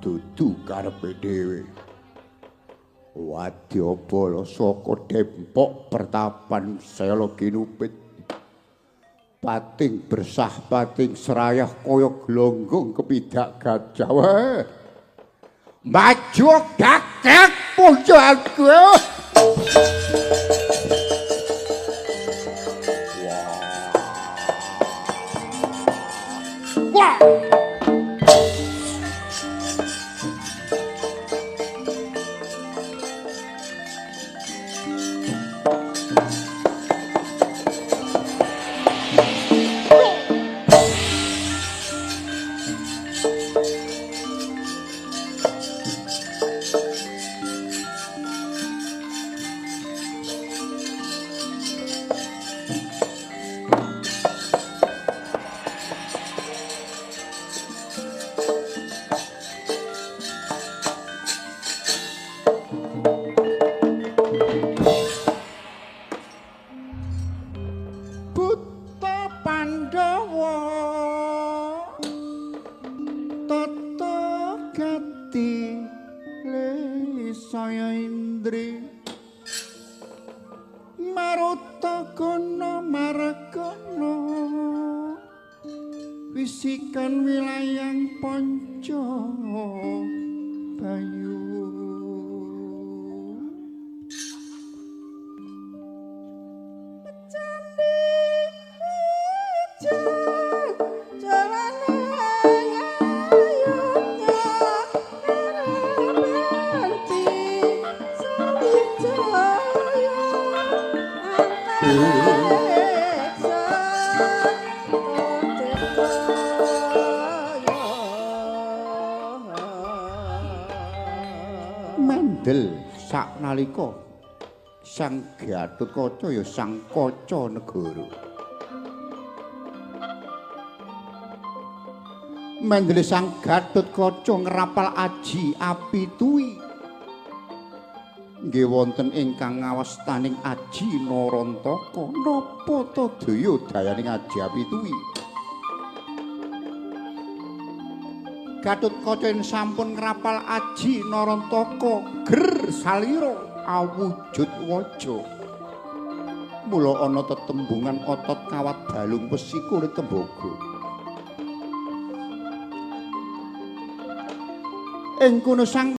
Dudu karepe dhewe. Wadyabala saka Dempok pertapan Sela Kinupit. Pating bersah pating serayah kaya glonggong kepidak gajah. Weh. Maju gagak pujaku. Wah. Wah. Mendel saknalika Sang Gatotkaca ya Sang Kaca Negara. Mendele Sang Gatotkaca ngrapal aji api tuwi. Nggih wonten ingkang ngawastaning aji Narantaka. Napa ta daya dayaning aji api tuwi? Gatotkaca yen sampun ngrapal aji Narantaka ger salira awujud waja. Mula ana tetembungan otot kawat balung wesi kulit tembaga. Ing kono Sang